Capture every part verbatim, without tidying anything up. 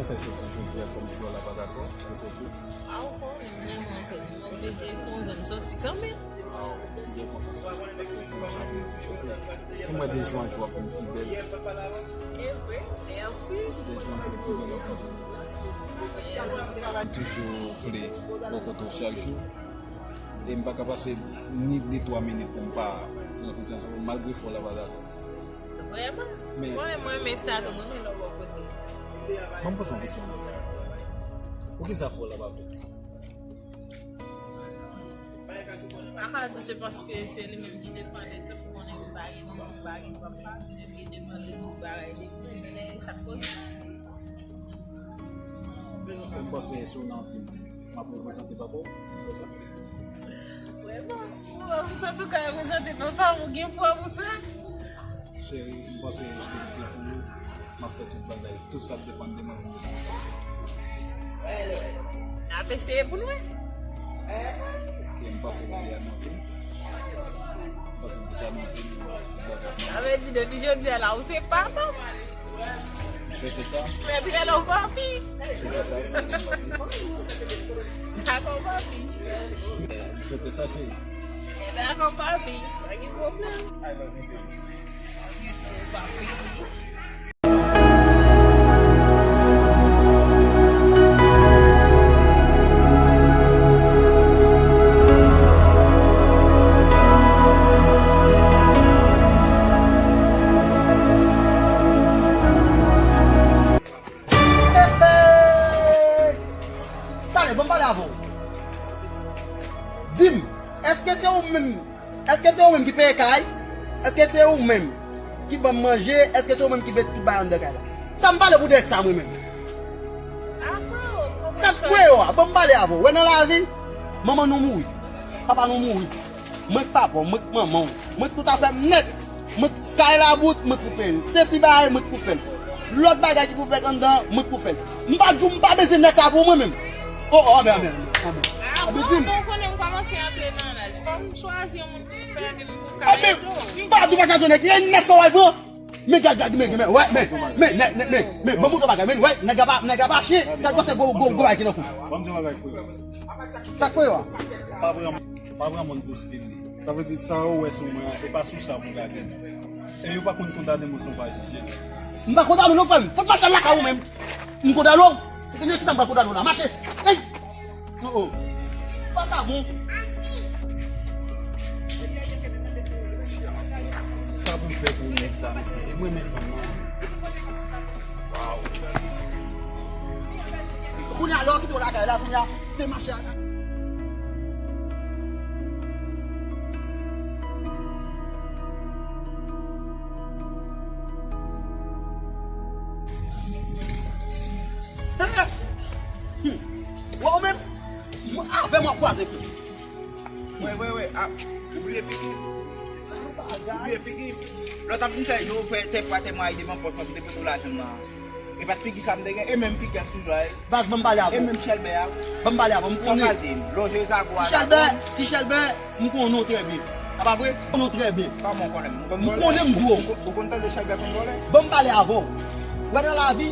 Fè soti jodi a kòm Flora pa dakò, fè soti. A, ou konnen, mwen, mwen, mwen oblije fè yon zòn soti kanmenm. A, ou byen kontan sa, paske w fè yon jan pou soti. Pou mwen, de jou an jou, w ap vin pi bèl. E vre, mèsi. De jou an jou, w ap vin pi bèl ankò. M toujou vle bò kote w chak jou. E m pa ka pase ni de twa minit pou m pa pran konfyans avè w, malgre Flora pa dakò. Vrèman? Men mwen, mwen renmen sa tou, mwen renmen lè w bò kote. Ban m poze w yon kesyon. Poukisa Flora pa vle? Paka tou, se paske se li menm ki te pran de tout, ou konnen m pa gen manman, m pa gen papa, se li menm ki te pran de tout bagay de mwen, men sa k koze. M panse si w nan vi m, m ap reprezante papa w, konsa. Vrèman? Ou santi w ka reprezante papa w, ou gen pwa pou sa? Cheri, m panse depi se pou ou, m ap fè tout bagay. Tout sa ap depann de mwen pou nou sanm. N ap eseye pou n wè. Ok, m panse w gen anvi. M panse w deja anvi, tout bagay. Sa vle di, depi jodi a la, ou se papa m. M swete sa. Mèt rele w papi. M swete sa. Dakò, papi. M swete sa, cheri. Dakò, papi. Pa gen pwoblèm. I love you, baby. Talè, ban m pale avè w. Di m, èske se ou menm Èske se ou menm ki peye kay? Èske se ou menm ki ban m manje? Èske se ou menm ki met tout bagay anndan kay la? Sa m pale pou dirèk sa mwen menm? Sa k fwe yo a? Ban m pale avè w. Wè nan lavi, manman nou mouri. Papa nou mouri. Mwen k papa w, mwen k manman w. Mwen k tout afè m nèt. Mwen k kay la bout, mwen k pou peye l. Se si bagay, mwen k pou fè l. Lòt bagay ki pou fèt anndan, mwen k pou fè l. M pa di w m pa bezwen nèg sa pou mwen menm. O, o, anben, anben, anben. Anben, di m. Bon, konnen m kòmanse antre nan laj. Fò m chwazi yon moun pou m fè avè m pou ka ede w. Anben, m pa di w pa chwazi yon nèg. E nèg sa w al pran. Men gad, gad, men, men, wè, men, men, men, men, men, ban m montre w bagay, men, wè, nèg la pa, nèg la pa chyen, gad, gad, se gwo, gwo, gwo bagay ki nan kou. Ban m di w yon bagay, frè. Sa k fè yo a? Pa pran, pa pran moun pou stil li. Sa vle di, sa yo wè sou mwen an, e pa sou sa pou gade m. E yo pa konn kondane moun san w pa jije l. M pa kondane w non, frè m. Fò w mache al lakay ou menm. M kondane w? Se ke nèg ki sa m pral kondane w la. Mache. Ey! Oh, oh. Vakabon. Sa pou m fè pou nèg sa, mesye? E mwen menm fanm nan. Waw. Kounye a, lè w kite w lakay la, kounye a, se mache a. Wè w menm, avè m w ap kwaze kou. Wè, wè, wè, a, ou bliye figi. Ou bliye figi. Lòt ap vin fè jou, fè tè pwa tè mwayi devan pòt mwen pou te pote w lajan m nan. E pa t figi sa m te gen, e menm figi a k toujou la. Baz, ban m pale avè w. E menm Chèlbè a. Ban m pale avè w, m konnen. Sa w pral di m? Lonje zago a zago. Ti Chèlbè, Ti Chèlbè, m konnen w trè byen. A pa vre? M konnen w trè byen. Kòman w konnen m? M konnen m dwe w. Ou konn tande Chèlbè konn vòlè? Ban m pale avè w. Wè nan lavi,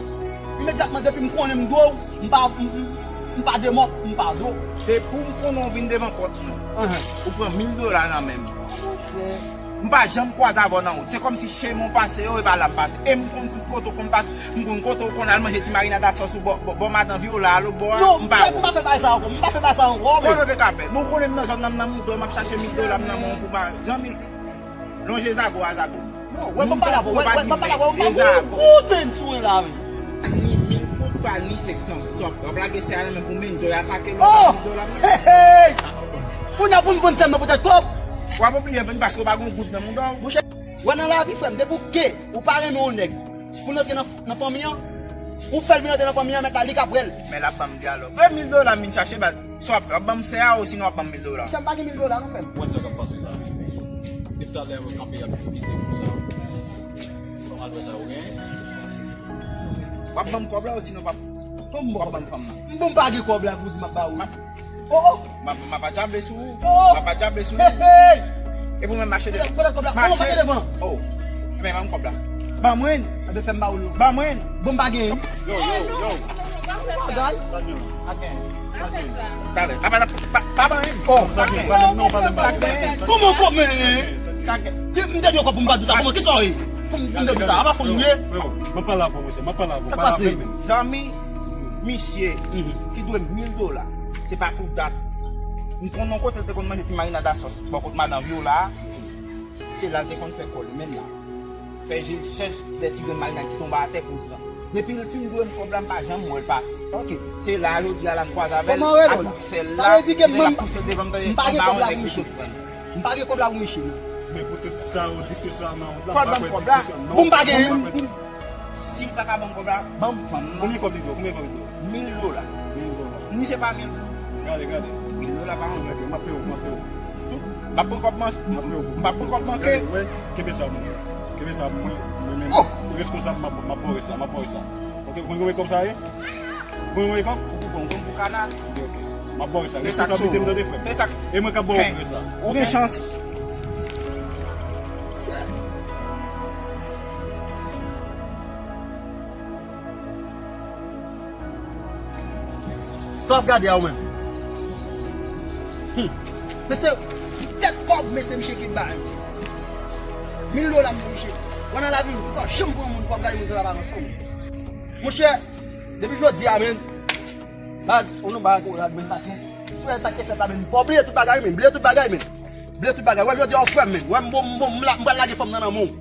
imedyatman depi m konnen m dwe w, m pa, m, m, m pa demòt, m pa dwe w. Depi m konnen w vin devan pòt mwen, ou pran mil dola nan men m. M pa janm kwaze avè w nan wout. Se kòmsi chemen w pase yo, e pa la m pase. E m konn tout kote w konn pase. M konn kote w konn al manje ti marinad a sòs ou bò, bò, bò madan Vyola a lòtbò a. M pa wè w. Non, m pa fè bagay sa ankò. M pa fè bagay sa ankò. Bon, nou te ka fè. Bon, konnen m nan zòn nan, m nan Moudon, m ap chache mil dola, m nan men w pou m pa janm. Lonje zago a zago. Yo, wè, ban m pale avè w, wè, wè, ban m pale avè w, m pa gon goud menm sou mwen la, wi. Ni mil goud pa ni senk san goud. Sa w ap lage sè a nan men pou m enjoy atake lòt mil dola m nan. Hey, hey! Kounye a pou m vann sè m nan poutèt kòb. W ap oblije vann paske w pa gon goud nan mouda w. Monchè, wè nan lavi, frè m, depi w ke ou pa renmen yon nèg, pou l antre nan, nan fanmi an, ou fè l vin antre nan fanmi an, mèt la, li k ap wè l. Men l ap ban m dyalòg. E mil dola m vin chache, baz. Sa w ap fè? W ap ban m sè a, osinon w ap ban m mil dola? Monchè, m pa gen mil dola non, frè m. Ou wè sa k ap pase la? Depi talè yo kanpe y ap diskite konsa. Kòman adrès sa ou genyen? W ap ban m kòb la, osinon w ap, w ap ban m fanm nan? M bon, m pa gen kòb la pou di m ap ba ou. Oh, oh. M ap, m ap atchape sou ou. Oh, oh. M ap atchape sou ou. Hey, hey. Epi w menm mache devan. Mache devan. Oh. Ebyen, ban m kòb la. Ban mwen. Ebyen, fè m ba ou l. Ban mwen. Bon, m pa genyen. Yo, yo, yo. Talè, pa, pa, pa, pa ban m. Oh, sa gen, pa ban m, non, pa ban m, pa ban m. Kòman, kòman? M te di w ankò pou m pa di w sa. Kòman, kisa w ye? Pou m, pou m te di w sa, a pa fanm ou ye? Freo, m ap pale avè w, mesye, m ap pale avè w. Sa pase? Zanmi, misye, ki dwe m mil dola, se pa pou dat. M konn yon kote l te konn manje ti marinad a sòs bò kot madan Vyola. Se la l te konn fè kò l, menm la. Fè je l chèch de ti grenn marinad ki tonbe atè pou l pran. Depi l fin dwe m kòb la, m pa janm wè l pase. Ok. Se la, jodi a la, m kwaze avè l, ak tout sèl la, m te la pouse l devan m, tande, m pa gen kòb la pou misye. M pa gen kòb la pou misye, non. Men poutèt sa, yo di ke sa nan wout la, m pa kwè di se sa, non. Pou m pa gen. Si l pa ka ban m kòb la, ban m fanm nan. Konbyen kòb li di w? Konbyen kòb li di w? Mil dola. Mil dola. Misye pa mil. Gade, gade. Mil dola pa anyen. Gade, m ap peye w, m ap peye w. M ap pran kòb man-, m ap pran kòb manke. Gade, wè, kenbe sa pou mwen. Kenbe sa pou mwen. Mwen menm, reskonsab, m ap, m ap ba w rès la, m ap ba w rès la. Ok, ou konn konbyen kòb sa ye? Ou konn konbyen kòb? Ou konn, ou konn pou kana. Ok, ok. M ap ba w rès la. Responsablite m tande, frè m. E mwen k ap ba w rès la. Ou gen chans. Sa w ap gade a ou menm? Hmm. Mesye, tèt kòb, mesye, misye ki bay. Mil dola, m di misye. Wè nan lavi m, poko janm pran moun pou ap gade moun sa la pa ansanm. Monchè, depi jodi a, menn. Baz, ou nou bay ankouraj, menn, paske sou sa ki fèt la, menn. Fò bliye tout bagay, menn. Bliye tout bagay, menn. Bliye tout bagay. Wè, jodi a, ou frè m, menn. Wè, m bon, m bon, m la, m pral lage fanm nan nan men w.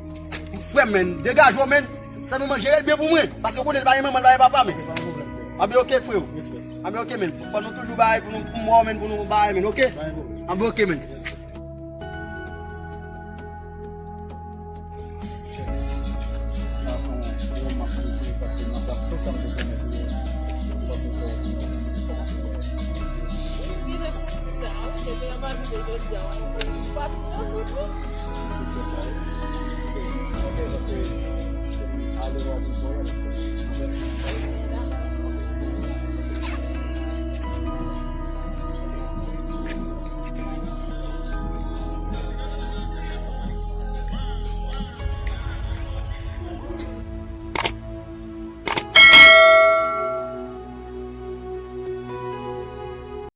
Ou frè m, menn. Degaje w, menn. Sa nou manje, rele byen pou mwen. Paske ou konnen l pa gen manman, l pa gen papa, menn. Anben, ok, freo. Anben, ok, menn. Fò nou toujou bay pou nou, pou mò, menn, pou nou bay, menn, ok? Anben, ok, menn.